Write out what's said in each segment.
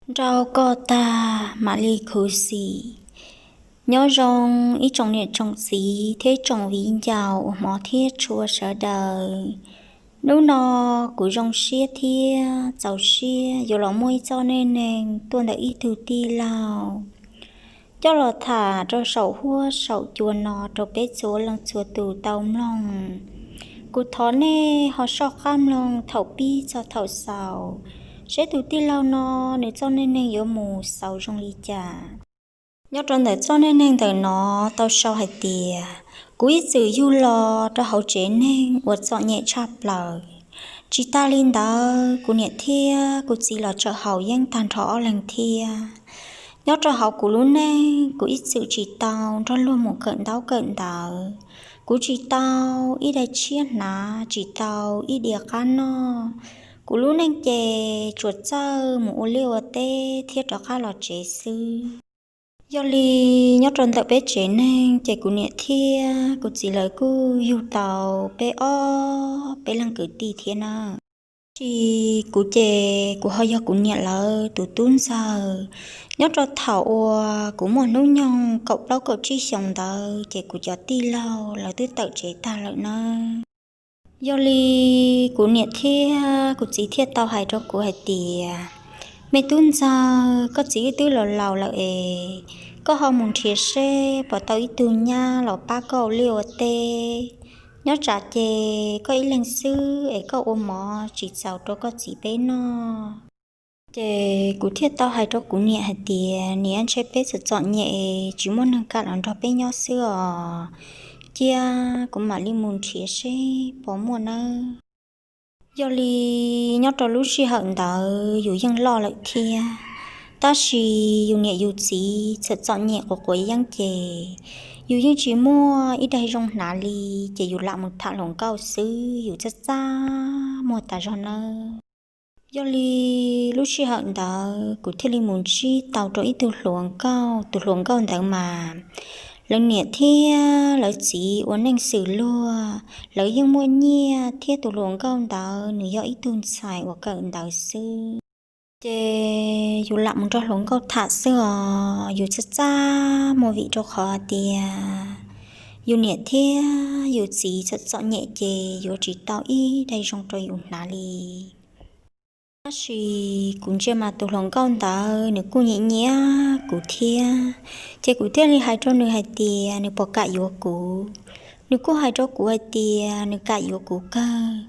Nrauj koj tag mam li khuv xim. Nyob zoo ib tsoom niam tsoom txiv thiab ib tsoom viv ncaus uas hmov thiab tshua sawv daws. Hnub no kuv zoo siab thiab txaus siab yuav los muaj ib txoj neej neeg tuaj ntawm ib tug tij laug coj los tham rau saum huab saum cua no rau peb txhua leej txhua tus tau mloog. Kuv thov nej ho soj qab mloog thaum pib txog thaum xaus, seb tus tij laug no nws txoj neej neeg yuav mus xaus zoo li cas. Nyob rau ntawm txoj neej neeg ntawm no tau sau hais tias, kuv ib txwm yug los rau hauv tsev neeg uas txom nyem tshaj plaws. Tsis tas li ntawd, kuv niam thiab kuv txiv los tsawm haus yeeb tag nrho ob leeg thiab. Nyob rau hauv kuv lub neej, kuv ib txwm tsis tau nrog luag mus kawm ntaub kawm ntawv. Kuv tsis tau ib daim tshiab hnav, tsis tau ib diav qab noj. Kuv lub neej ces tsuas txawj mus ua liaj ua teb thiab rov qab los tsev xwb. Yog li, nyob rau ntawm peb tsev neeg ces kuv niam thiab kuv txiv lawv kuj yug tau peb ob peb leeg kwv tij thiab na. Tab sis kuv ces kuv ho yog kuv niam lawv tus tub ntxawg. Nyob rau thaum uas kuv muaj hnub nyoog kaum plaub kaum tsib xyoos ntawd ces kuv cov tij laug lawv twb tawm tsev tag lawm nawb. Yog li, kuv niam thiab kuv txiv thiaj tau hais rau kuv hais tias, me tub ntxawg, koj txiv wb twb los laus lawm es koj ho mus nrhiav seb puas tau ib tug nyab los pab koj ua liaj ua teb. Nyob tsam ces koj ib leeg xwb es koj ua mov tsis txaus rau koj txiv peb noj. Ces kuv thiaj tau hais rau kuv niam hais tias, niam, ntshe peb txom txom nyem es tsis muaj neeg kam los nrog peb nyob xwb os. Cia kuv mam li mus nrhiav seb puas muaj nawb. Yog li, nyob rau lub sij hawm ntawd yus yeej loj lawm thiab, tab sis yus niam yus txiv txawm txom nyem quav quav yeeb ces yus yeej tsis muaj ib daig zoo hnav li, ces yus lam mus tham hluas nkauj xwb, yus txaj txaj muag tas zog nawb. Yog li, lub sij hawm ntawd kuv thiaj li mus ntsib tau rau ib tug hluas nkauj, tus hluas nkauj ntawd mas lawv niam thiab lawv txiv ua neej xws luag, lawv yeej muaj nyiaj thiab tus hluas nkauj ntawd nws yog ib tug ntxhais uas kawm ntawv xwb. Ces yus lam mus nrog hluas nkauj tham xwb os, yus txaj txaj muag vim rau qhov tias yus niam thiab yus txiv txawm txom nyem ces yuav tsis tau ib daig zoo rau yus hnav li. Tab sis kuv ntsia mas tus hluas nkauj ntawd nws kuj nyiam nyiam kuv thiab, ces kuv thiaj li hais rau nws hais tias nws puas kam yuav kuv. Nws kuj hais rau kuv hais tias nws kam yuav kuv kawg,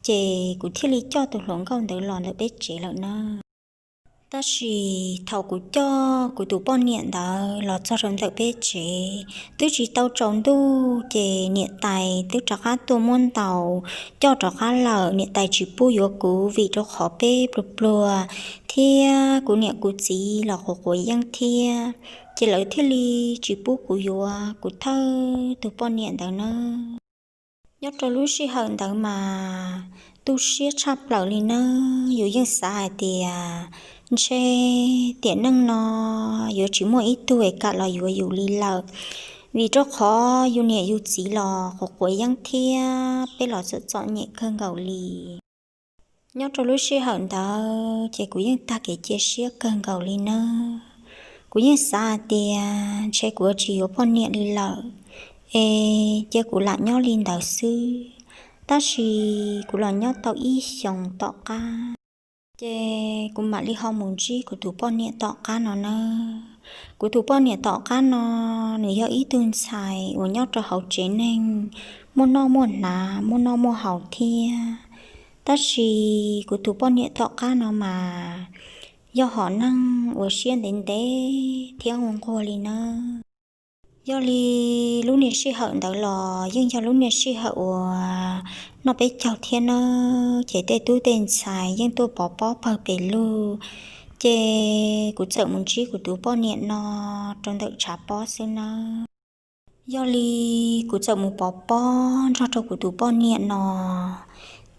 ces kuv thiaj li coj tus hluas nkauj ntawd los ntawm peb tsev lawm na. Tab sis thaum kuv coj kuv tus poj niam ntawd los txog rau ntawm peb tsev, twb tsis tau tsaus ntuj ces niam tais twb rov qab tuaj muab ntaus coj rov qab lawm. Niam tais tsis pub yuav kuv vim rau qhov peb pluag pluag thiab kuv niam kuv txiv los quav quav yeeb thiab, ces lawv thiaj li tsis pub kuv yuav kuv thawj tus poj niam ntawd nawb. Nyob rau lub sij hawm ntawd mas tu siab tshaj plaws li nawb. Yus yeej xav hais tias ntshe tiam neej no yuav tsis muaj ib tug es kam los yuav yus li lawm, vim rau qhov yus niam yus txiv los quav quav yeeb thiab peb los txom txom nyem kawg nkaus li. Nyob rau lub sij hawm ntawd ces kuv yeej tag kev cia siab kawg nkaus li nawb. Kuv yeej xav hais tias ntshe kuv yuav tsis yuav poj niam li lawm, es cia kuv lam nyob li ntawd xwb. Tab sis kuv los nyob tau ib xyoos tom qab, ces kuv mam li ho mus ntsib kuv tus poj niam tom qab no nawb. Kuv tus poj niam tom qab no, nws yog ib tug ntxhais uas nyob rau hauv tsev neeg, muaj noj muaj hnav, muaj noj muaj haus thiab. Tab sis kuv tus poj niam tom qab no mas yog hom neeg uas siab ntev ntev thiab nquag nquag li nawb. Yog li, lub niag sij hawm ntawd los yeej yog lub niag sij hawm uas noj peb caug thiab nawb, ces tej tub tej ntxhais yeej tuaj pov pob pawg pes lug, ces kuv txawm mus ntsib kuv tus poj niam no rau ntawm tshav pob xwb nawb. Yog li, kuv txawm mus pov pob nrog rau kuv tus poj niam no,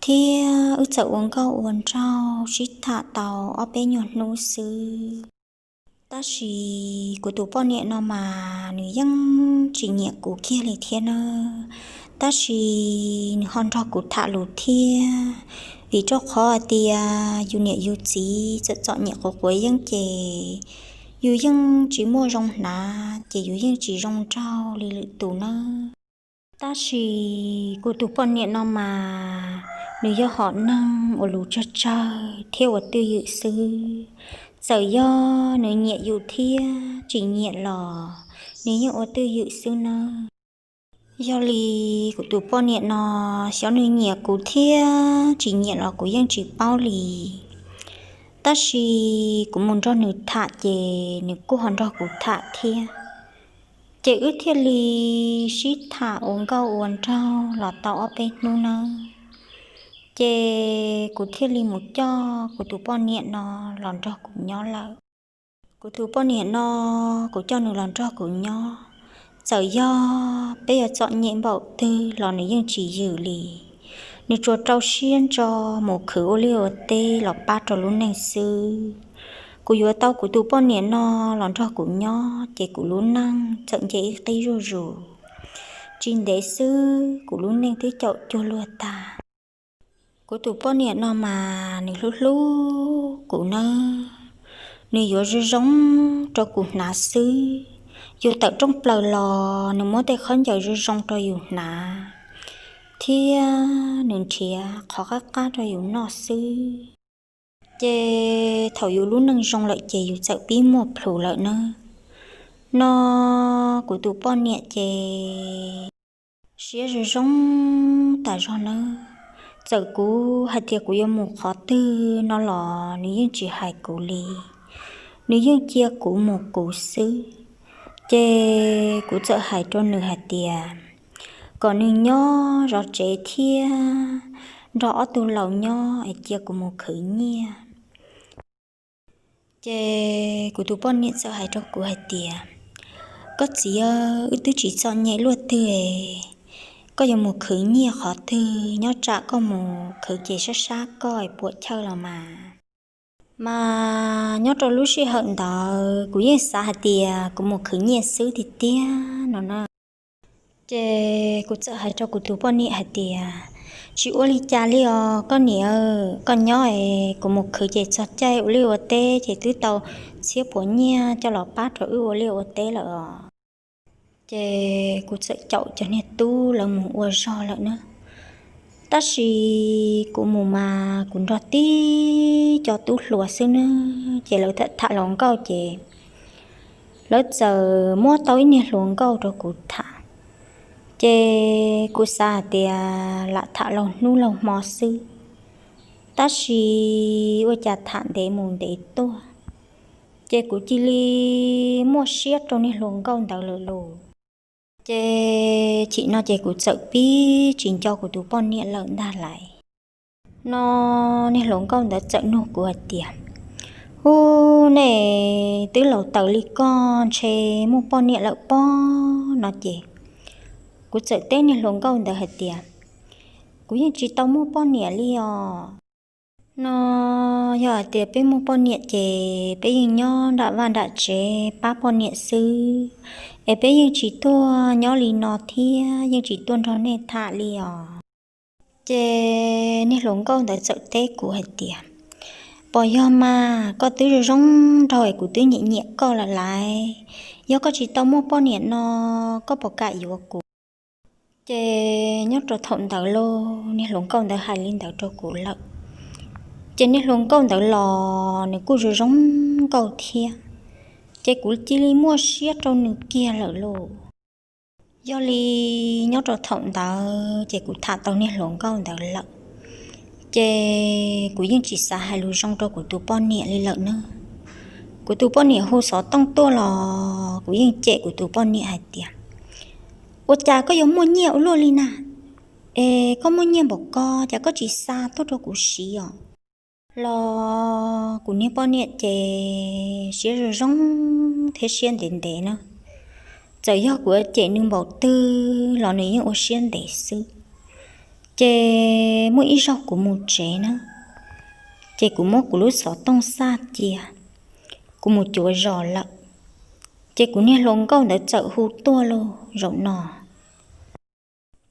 thiab wb txawm ua nkauj ua nraug sib tham tau ob peb nyuag hnub xwb. Tab sis kuv tus poj niam no mas nws yeej tsis nyiam kuv kiag li thiab nawb. Tab sis nws ho nrog kuv tham lus thiab, vim rau qhov hais tias yus niam yus txiv txawm txom nyem quav quav yeeb ces yus yeej tsis muaj zoo hnav ces yus yeej tsis zoo nraug li lwm tus nawb. Tab sis kuv tus poj niam no mas nws yog hom neeg uas lus tsawg tsawg thiab ua twj ywm xwb. Txawm yog nws nyiam yus thiab tsis nyiam los nws yeej ua twj ywm xwb nawb. Yog li kuv tus poj niam no, xyov nws nyiam kuv thiab tsis nyiam los kuv yeej tsis paub li. Tab sis kuv mus nrog nws tham ces nws kuj ho nrog kuv tham thiab. Ces wb thiaj li sib tham ua nkauj ua nraug los tau ob peb hnub nawb. Ces kuv thiaj li mus coj kuv tus poj niam no los nrog kuv nyob lawm. Kuv tus poj niam no, kuv coj nws los nrog kuv nyob, txawm yog peb yuav txom nyem npaum twg los nws yeej tsis yws li. Nws tsuas rau siab ntso mus khwv ua liaj ua teb los pab rau lub neej xwb. Kuv yuav tau kuv tus poj niam no los nrog kuv nyob ces kuv lub neej txawm nce ib qib zuj zus. Tsis ntev xwb kuv lub neej twb caum cuag luag tag. Kuv tus poj niam no mas nws hlub hlub kuv nawb. Nws yuav zoo zoo rau kuv hnav xwb. Yus tawm rooj plaws los nws muab tej khaub ncaws zoo zoo rau yus hnav, thiab nws nrhiav qhov qab qab rau yus noj xwb. Ces thaum yus lub neej zoo lawm ces yus txawm pib muaj plhus lawm nawb. No kuv tus poj niam ces siab zoo zoo tas zog nawb. Txawm kuv hais tias kuv yuav mus qhov twg no los nws yeej tsis hais kuv li. Nws yeej cia kuv mus kuv xwb. Ces kuv txawm hais rau nws hais tias kom nws nyob zov tsev thiab nrog ob tug laus nyob es cia kuv mus khwv nyiaj. Ces kuv tus poj niam txawm hais rau kuv hais tias, koj txiv, wb twb tsis txom nyem luaj twg, koj yuav mus khwv nyiaj qhov twg? Nyob tsam koj mus khwv ces sab sab koj puam chawj los mas. Mas nyob rau lub sij hawm ntawd kuv yeej xav hais tias kuv mus khwv nyiaj xwb tiag tiag no na. Ces kuv txawm hais rau kuv tus poj niam hais tias, tsis ua li cas li os koj niam, koj nyob es kuv mus khwv ces txog caij ua liaj ua teb ces twb tau txhiab puas nyiaj coj los pab rau wb ua liaj ua teb lawm os. Ces kuv txawm caum cov niag tub lawv mus ua zog lawm na. Tab sis kuv mus mas kuv nrog tib cov tub hluas xwb na, ces lawv tham hluas nkauj ces lawv txawm muab tau ib niag hluas nkauj rau kuv tham. Ces kuv xav hais tias lam tham laug hnub laug hmo xwb, tab sis ua cas tham ntev mus ntev tuaj, ces kuv cia li muaj siab rau niag hluas nkauj ntawd lawm lauj. Ces chim no ces kuv txawm pib tsis nco kuv tus poj niam lawm ntag lauj. No niag hluas nkauj ntawd txawm nug kuv hais tias, ub, nej twb laus taws li koj ntshe muaj poj niam lawm pob no ces kuv txawm teb niag hluas nkauj ntawd hais tias, kuv yeej tsis tau muaj poj niam li os. No yog hais tias peb muaj poj niam ces peb yeej nyob nram vaj nram tsev pab poj niam xwb, es peb yeej tsis tuaj nyob li no thiab yeej tsis tuaj nrog nej tham li os. Ces niag hluas nkauj ntawd txawm teb kuv hais tias, pom yog mas koj twb zoo zoo nraug es kuv twb nyiam nyiam koj lawm lauj. Yog koj tsis tau muaj poj niam no, koj puas kam yuav kuv? Ces nyob rau thaum ntawd lauj, niag hluas nkauj ntawd hais li ntawd rau kuv lawm, ces niag hluas nkauj ntawd los nws kuj zoo zoo nkauj thiab, ces kuv cia li muaj siab rau nws kiag lawm lauj. Yog li nyob rau thaum ntawd ces kuv tham tau niag hluas nkauj ntawd lawm, ces kuv yeej tsis xav hais lus zoo rau kuv tus poj niam li lawm nawb. Kuv tus poj niam hu xov tooj tuaj los kuv yeej cem kuv tus poj niam hais tias, ua cas koj yuav muaj nyiaj ua luaj li na? Es koj muaj nyiaj npaum ko cas koj tsis xa tuaj rau kuv siv os? Los kuv niag poj niam ces siab zoo zoo thiab siab ntev ntev na. Txawm yog kuv cem nws npaum twg los nws yeej ua siab ntev xwb. Ces muaj ib zaug kuv mus tsev na, ces kuv muab kuv lub xov tooj xaj cia, kuv mus cuav zos lawm. Ces kuv niag hluas nkauj ntawd txawm hu tuaj lauj zaum no.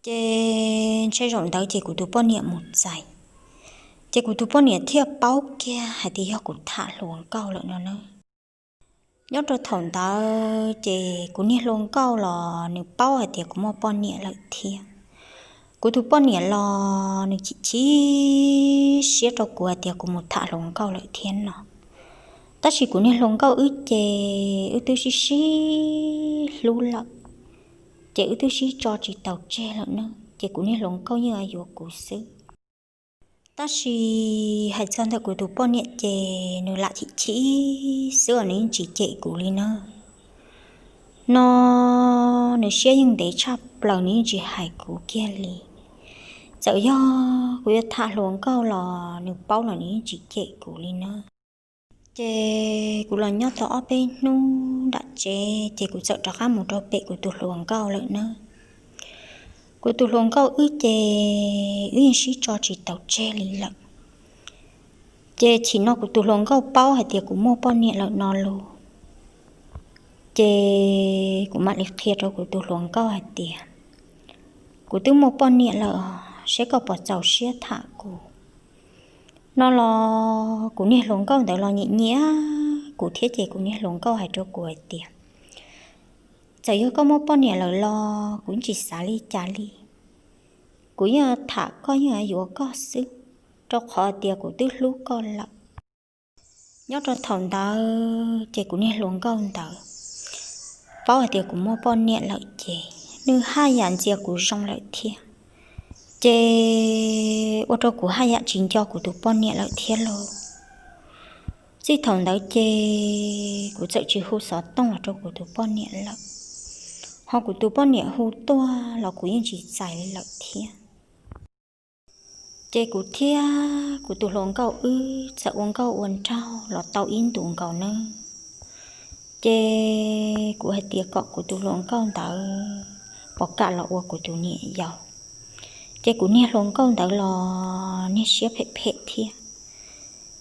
Ces ntshe zaum ntawd ces kuv tus poj niam mus txais, ces kuv tus poj niam thiaj paub kiag hais tias yog kuv tham hluas nkauj lawm no na. Nyob rau thaum ntawd ces kuv niag hluas nkauj los nws paub hais tias kuv muaj poj niam lawm thiab. Kuv tus poj niam los nws chim chim siab rau kuv hais tias kuv mus tham hluas nkauj lawm thiab no. Tab sis kuv niag hluas nkauj wb ces wb twb sib sib hlub lawm, ces wb twb sib tso tsis taus tseg lawm na, ces kuv niag hluas nkauj yeej yuav kuv xwb. Tab sis hais txog ntawm kuv tus poj niam ces nws lam chim chim xwb os, nws yeej tsis cem kuv li na. No nws siab yeej ntev tshaj plaws, nws yeej tsis hais kuv kiag li. Txawm yog kuv yuav tham hluas nkauj los nws paub los nws yeej tsis cem kuv li na. Ces kuv los nyob tau ob peb hnub nram tsev ces kuv txawm rov qab mus rau pem kuv tus hluas nkauj lawm na. Kuv tus hluas nkauj wb ces wb yeej sib tso tsis taus tseg li lawm. Ces chim no kuv tus hluas nkauj paub hais tias kuv muaj poj niam lawm no los, ces kuv mam li qhia rau kuv tus hluas nkauj hais tias kuv twb muaj poj niam lawm os, seb koj puas txaus siab tham kuv. No los kuv niag hluas nkauj ntawd los nyiam nyiam kuv thiab, ces kuv niag hluas nkauj hais rau kuv hais tias txawm yog koj muaj poj niam lawm los kuv yeej tsis xav li cas li. Kuv yeej tham koj, yeej yuav koj xwb, rau qhov tias kuv twb hlub koj lawm. Nyob rau thaum ntawd ces kuv niag hluas nkauj ntawd paub hais tias kuv muaj poj niam lawm ces nws haj yam ntxias kuv zoo lawm thiab, ces ua rau kuv haj yam tsis nco kuv tus poj niam lawm thiab lauj. Txij thaum ntawd ces kuv txawm tsis hu xov tooj los rau kuv tus poj niam lawm, ho kuv tus poj niam hu tuaj los kuv yeej tsis txais li lawm thiab. Ces kuv thiab kuv tus hluas nkauj wb txawm ua nkauj ua nraug los tau ib ntus nkaus nawb. Ces kuv hais tias kom kuv tus hluas nkauj ntawd puas kam los ua kuv tus niam yau. Ces kuv niag hluas nkauj ntawd los niag siab phem phem thiab,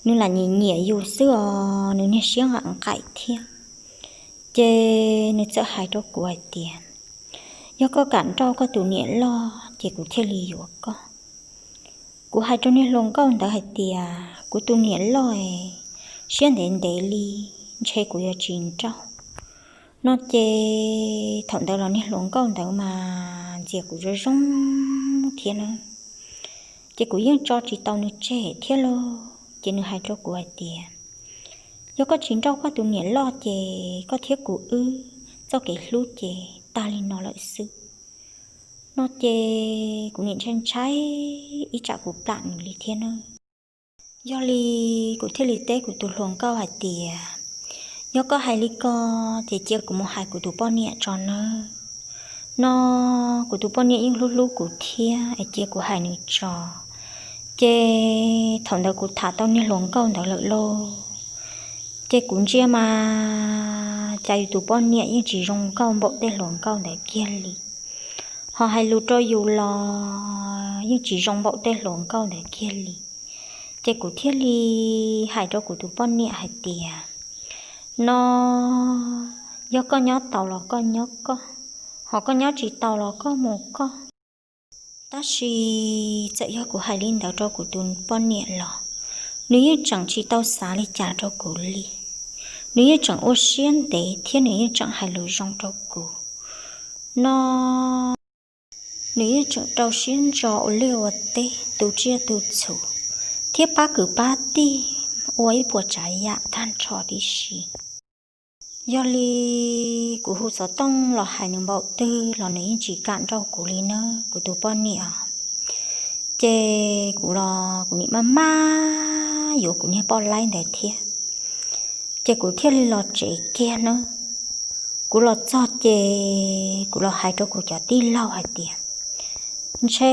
nws lam nyiam nyiam yus xwb os, nws niag siab nqaim nqaim thiab. Ces nws txawm hais rau kuv hais tias yog koj kam nrauj koj tus niam loj ces kuv thiaj li yuav koj. Kuv hais rau niag hluas nkauj ntawd hais tias kuv tus niam loj es siab ntev ntev li, ntshe kuv yuav tsis nrauj. No ces thaum ntawd los niag hluas nkauj ntawd mas ntxias kuv zoo zoo thiab na. Ces kuv yeej tso tsis tau nws tseg thiab lauj. Ces nws hais rau kuv hais tias yog koj tsis nrauj koj tus niam loj ces koj thiab kuv wb txoj kev hlub ces tag li no lawm xwb. No ces kuv nim ntshai ntshai ib tsam kuv plam nws li thiab na. Yog li kuv thiaj li teb kuv tus hluas nkauj hais tias yog koj hais li ko ces cia kuv mus hais kuv tus poj niam tso nawb. No kuv tus poj niam yeej hlub hlub kuv thiab es cia kuv hais nws tso. Ces thaum ntawd kuv tham tau niag hluas nkauj ntawd lawm lauj, ces kuv ntsia mas cas yus tus poj niam yeej tsis zoo nkauj npaum tej hluas nkauj ntawd kiag li, ho hais lus rau yus los yeej tsis zoo npaum tej hluas nkauj ntawd kiag li. Ces kuv thiaj li hais rau kuv tus poj niam hais tias no yog koj nyob tau los koj nyob koj, ho koj nyob tsis tau los koj mus koj. Tab sis txawm yog kuv hais li ntawd rau kuv tus poj niam los nws yeej tseem tsis tau xav li cas rau kuv li. Nws yeej tseem ua siab ntev thiab nws yeej tseem hais lus zoo rau kuv. No nws yeej tseem rau siab ntso ua liaj ua teb tu tsiaj tu txhu thiab pab kwv pab tij ua ib puas tsav yam tag nrho tib si. Yog li kuv hu xov tooj los hais nws npaum twg los nws yeej tsis kam nrauj kuv li nawb kuv tus poj niam. Ces kuv los kuv nim maj maj yuav kuv niag poj laib ntawd thiab. Ces kuv thiaj li los tsev kiag nawb. Kuv los txog ces kuv los hais rau kuv cov tij laug hais tias ntshe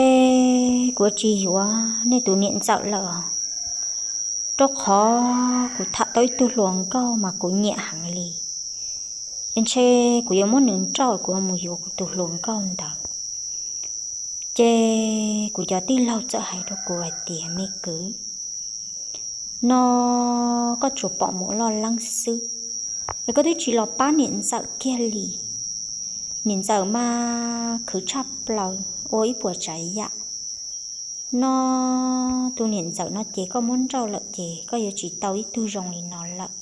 kuv tsis yuav nej tus niam ntxawm lawm os, rau qhov kuv tham tau ib tug hluas nkauj mas kuv nyiam heev li. Ntshe kuv yuav muab nws nrauj, kuv mus yuav kuv tus hluas nkauj ntawd. Ces kuv cov tij laug txawm hais rau kuv hais tias me kwv, no koj tsuas pom mus loj leeb xwb es koj twb tsis los pab niam ntxawm kiag li. Niam ntxawm mas khwv tshaj plaws ua ib puas tsav yam. No tus niam ntxawm no ces koj muab nrauj lawm ces koj yuav tsis tau ib tug zoo li no lawm.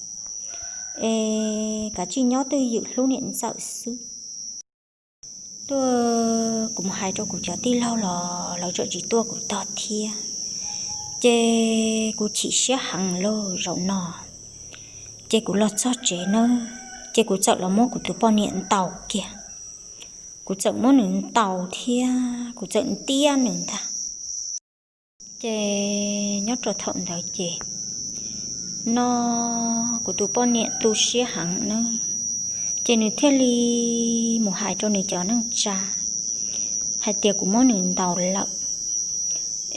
Es kav tsij nyob twj ywm hlub niam ntxawm xwb. Tuaj, kuv mus hais rau kuv cov tij laug los lawv tseem tsis tuaj kuv tog thiab. Ces kuv chim siab heev lauj zaum no. Ces kuv los txog tsev nawb, ces kuv txawm los muab kuv tus poj niam ntaus kiag. Kuv txawm muab nws ntaus thiab kuv txawm ntiab nws ntag. Ces nyob rau thaum ntawd ces no kuv tus poj niam tu siab heev na, ces nws thiaj li mus hais rau nws cov neej tsa hais tias kuv muab nws ntaus lawm,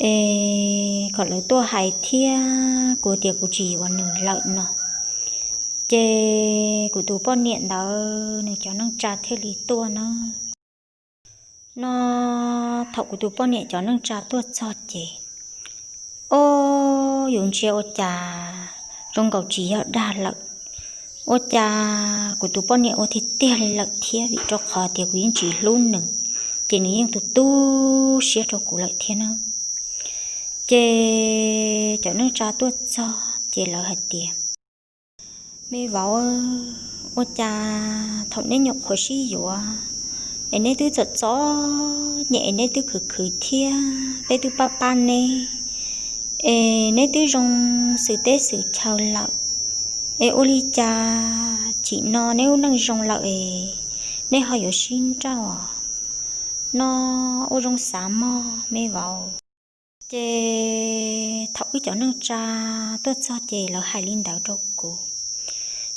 es kom lawv tuaj hais thiab kuv tias kuv tsis yuav nws lawm no. Ces kuv tus poj niam ntawd nws cov neej tsa thiaj li tuaj na. No thaum kuv tus poj niam cov neej tsa tuaj txog ces, o, yus ntsia ua cas zoo nkaus tsis yog dag lawm. Ua cas kuv tus poj niam ua tiag tiag li lawm thiab, vim rau qhov tias kuv yeej tsis hlub nws, ces nws yeej tu tu siab rau kuv lawm thiab na. Ces cov neej tsa tuaj txog ces lawv hais tias, me vauv, ua cas thaum neb nyuam qhuav sib yuav es neb twb txom txom nyem es neb twb khwv khwv thiab peb twb pab pab neb, es neb twb zoo xws teb xws chaw lawm, es ua li cas chim no neb ua neej zoo lawm es neb ho yuav sib nrauj? No ua zoo xav mog me vauv. Ces thaum wb cov neej tsa tuaj txog ces lawv hais li ntawd rau kuv,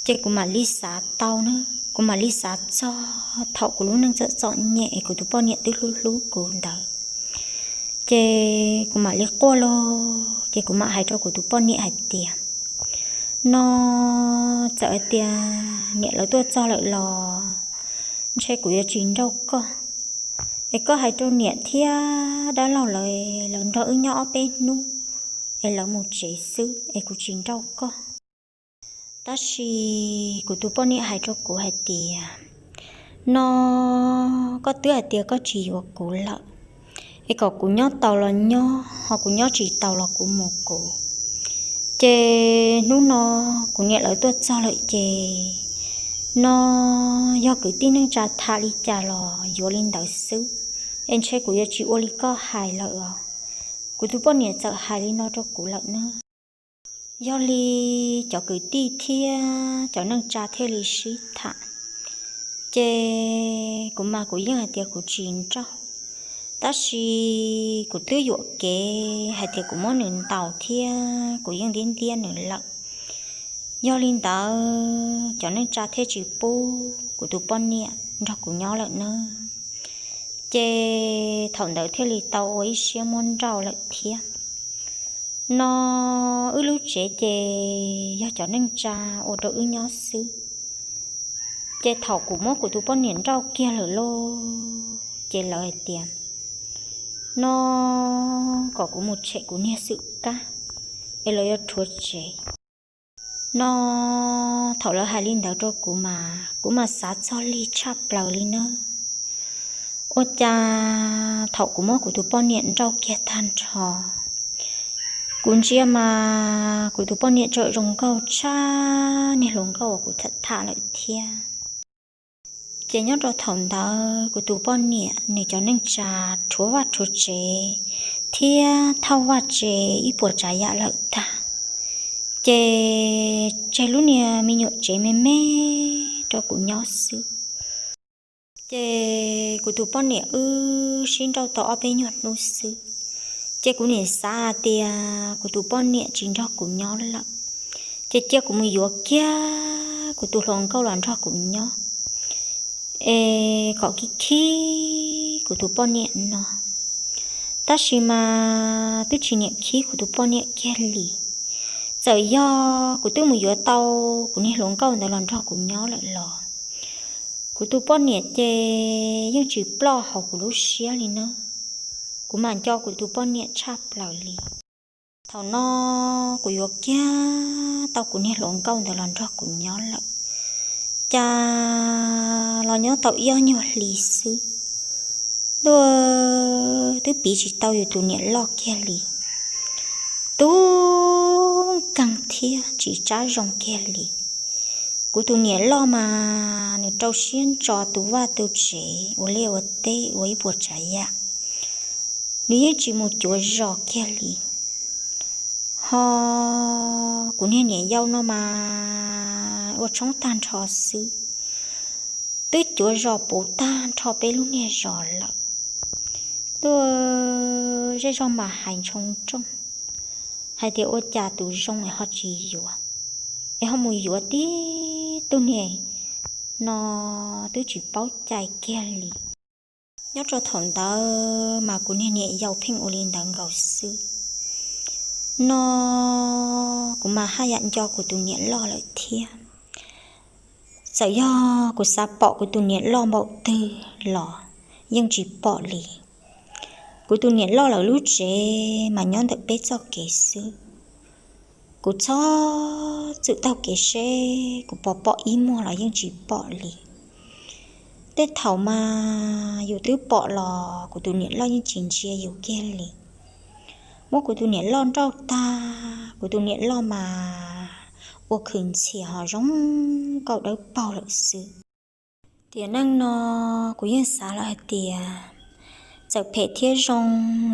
ces kuv mam li xav tau na, kuv mam li xav txog thaum kuv lub neej txom txom nyem es kuv tus poj niam twb hlub hlub kuv ntawd. Ces kuv mam li quaj los, ces kuv mam hais rau kuv tus poj niam hais tias, no txawm hais tias niam lawv tuaj txog lawm los ntshe kuv yuav tsis nrauj koj. Es koj hais rau niam thiab dab laug lawv, lawv nrog wb nyob ob peb hnub es lawv mus tsev xwb es kuv tsis nrauj koj. Tab sis kuv tus poj niam hais rau kuv hais tias, no koj twb hais tias koj tsis yuav kuv lawm, es kom kuv nyob tau los nyob, ho kuv nyob tsis tau los kuv mus kuv. Ces hnub no kuv niam lawv tuaj txog lawm ces no yog kwv tij neej tsa tham li cas los yuav li ntawd xwb, es ntshe kuv yuav tsis ua li koj hais lawm os. Kuv tus poj niam txawm hais li no rau kuv lawm na. Yog li cov kwv tij thiab cov neej tsa thiaj li sib tham. Ces kuv mas kuv yeej hais tias kuv tsis nrauj, tab sis kuv twb yuam kev hais tias kuv muab nws ntaus thiab kuv yeej ntiab ntiab nws lawm. Yog li ntawd cov neej tsa thiaj tsis pub kuv tus poj niam nrog kuv nyob lawm nawb. Ces thaum ntawd thiaj li tau ua ib siab muab nrauj lawm thiab. No wb lub tsev ces yog cov neej tsa ua rau wb nyob xwb. Ces thaum kuv muab kuv tus poj niam nrauj kiag lawm lauj, ces lawv hais tias, no kom kuv mus tshem kuv niag xwm kab es lawv yuav rhuav tsev. No thaum lawv hais li ntawd rau kuv mas kuv mas xav txog lig tshaj plaws li nawb. Ua cas thaum kuv muab kuv tus poj niam nrauj kiag tag nrho, kuv ntsia mas kuv tus poj niam tseem zoo nkauj tshaj niag hluas nkauj uas kuv tham tham lawm thiab. Ces nyob rau thaum ntawd kuv tus poj niam nws cov neej tsa rhuav vaj rhuav tsev thiab thauj vaj tsev ib puas tsav yam lawm tag, ces tseg lub niag me nyuam tsev me me rau kuv nyob xwb. Ces kuv tus poj niam wb sib nrauj tau ob peb nyuag hnub xwb, ces kuv niam xav hais tias kuv tus poj niam tsis nrog kuv nyob lawm, ces cia kuv mus yuav kiag kuv tus hluas nkauj los nrog kuv nyob, es kom khib khib kuv tus poj niam no. Tab sis mas twb tsis niam khib kuv tus poj niam kiag li. Txawm yog kuv twb mus yuav tau kuv niag hluas nkauj ntawd los nrog kuv nyob lawm los kuv tus poj niam ces yeej tsis ploj hauv kuv lub siab li na. Kuv mam nco kuv tus poj niam tshaj plaws li. Thaum no kuv yuav kiag tau kuv niag hluas nkauj ntawd los nrog kuv nyob lawm, cas los nyob tau ib ob nyuag hli xwb, Tuaj twb piv tsis tau yus tus niam loj kiag li, tub nkeeg thiab tsis tsab zoo kiag li. Kuv tus niam loj mas nws rau siab ntso tu vaj tu tsev, ua liaj ua teb, ua ib puas tsav yam, nws yeej tsis mus cuav zos kiag li. Ho kuv niag niam yau no mas ua tshoob tag nrho xwb, twb cuav zos puv tag nrho peb lub niag zos lawm. Tuaj zej zog mas hais ntshoo nrooj hais tias ua cas tus zoo es ho tsis yuav, es ho mus yuav tib tug niag no twb tsis paub cai kiag li. Nyob rau thaum ntawd mas kuv niag niam yau pheej ua li ntawd nkaus xwb. No kuv mas haj yam nco kuv tus niam loj lawm thiab. Txawm yog kuv xav pom kuv tus niam loj npaum twg los yeej tsis pom li. Kuv tus niam loj lawv lub tsev mas nyob ntawm peb txoj kev xwb. Kuv txhob txwm taug kev seb kuv puas pom ib muag los yeej tsis pom li. Tej thaum mas yus twb pom los kuv tus niam loj yeej tsis ntsia yus kiag li. Muab kuv tus niam loj nrauj tag, kuv tus niam loj mas ua khwv ntxhias ho zoo nkauj dawb paug lawm xwb. Tiam neej no kuv yeej xav lawm hais tias txawm phem thiab zoo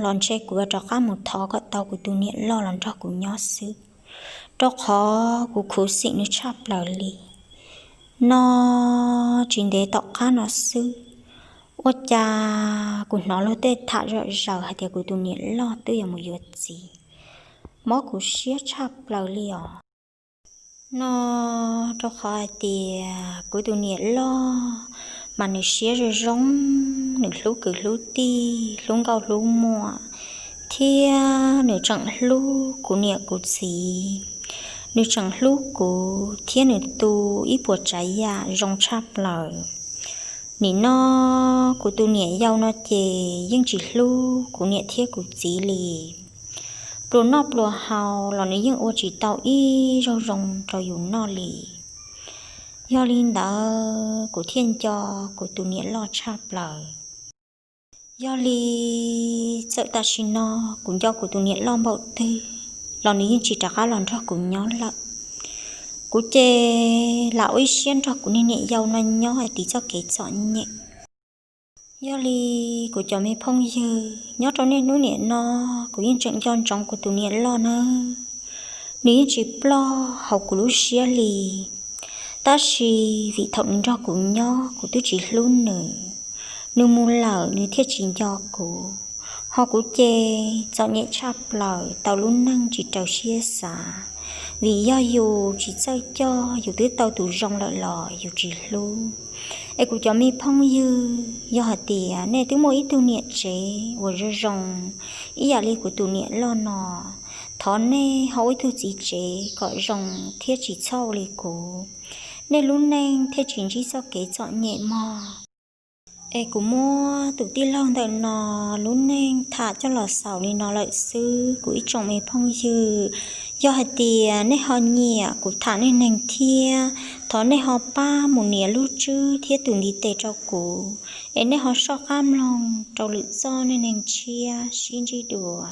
los ntshe kuv yuav rov qab mus thov kom tau kuv tus niam loj los nrog kuv nyob xwb, rau qhov kuv khuv xim nws tshaj plaws li. No tsis ntev tom qab no xwb, ua cas kuv hnov luag tej tham zom zaws hais tias kuv tus niam loj twb yuav mus yuav txiv, mob kuv siab tshaj plaws li os. No rau qhov hais tias kuv tus niam loj mas nws siab zoo zoo, nws hlub kwv hlub tij, hlub nkauj hlub muam, thiab nws tseem hlub kuv niam kuv txiv. Nws tseem hlub kuv thiab nws tu ib puas tsav yam zoo tshaj plaws. Nim no kuv tus niam yau no ces yeej tsis hlub kuv niam thiab kuv txiv li. Pluas noj pluas haus los nws yeej ua tsis tau ib zaug zoo rau yus noj li. Yog li ntawd kuv thiaj nco kuv tus niam loj tshaj plaws. Yog li txawm tam sim no kuv nco kuv tus niam loj npaum twg los nws yeej tsis rov qab los nrog kuv nyob lawm. Kuv ces lam ua ib siab nrog kuv niag niam yau no nyob hais tiv txoj kev txom nyem. Yog li kuv cov me phooj ywg, nyob rau niaj hnub nim no kuv yeej tseem nco ntsoov kuv tus niam loj nawb. Nws yeej tsis ploj hauv kuv lub siab li. Tab sis vim thaum nws nrog kuv nyob kuv twb tsis hlub nws, nws mus lawm nws thiaj tsis nco kuv. Ho kuv ces txom nyem tshaj plaws, tau lub neej tsis raws siab xav. Vim yog yus tsis txawj coj, yus twb tau tus zoo lawm los yus tsis hlub. Es kuv cov me phooj ywg, yog hais tias nej twb muaj ib tug niam tsev uas zoo zoo ib yam li kuv tus niam loj no, thov nej ho ua ib tug txiv tsev kom zoo thiab tsis txhob ua li kuv, nej lub neej thiaj tsis ntsib txoj kev txom nyem mog. Es kuv muab tus tij laug ntawm no lub neej tham coj los xaus li no lawm xwb kuv ib tsoom me phooj ywg. Yog hais tias nej ho nyiam kuv tham neej neeg thiab, thov nej ho pab mus nias lub tswb thiab tus ntiv tes rau kuv, es nej ho soj qab mloog rau lwm txoj neej neeg tshiab sib ntsib dua.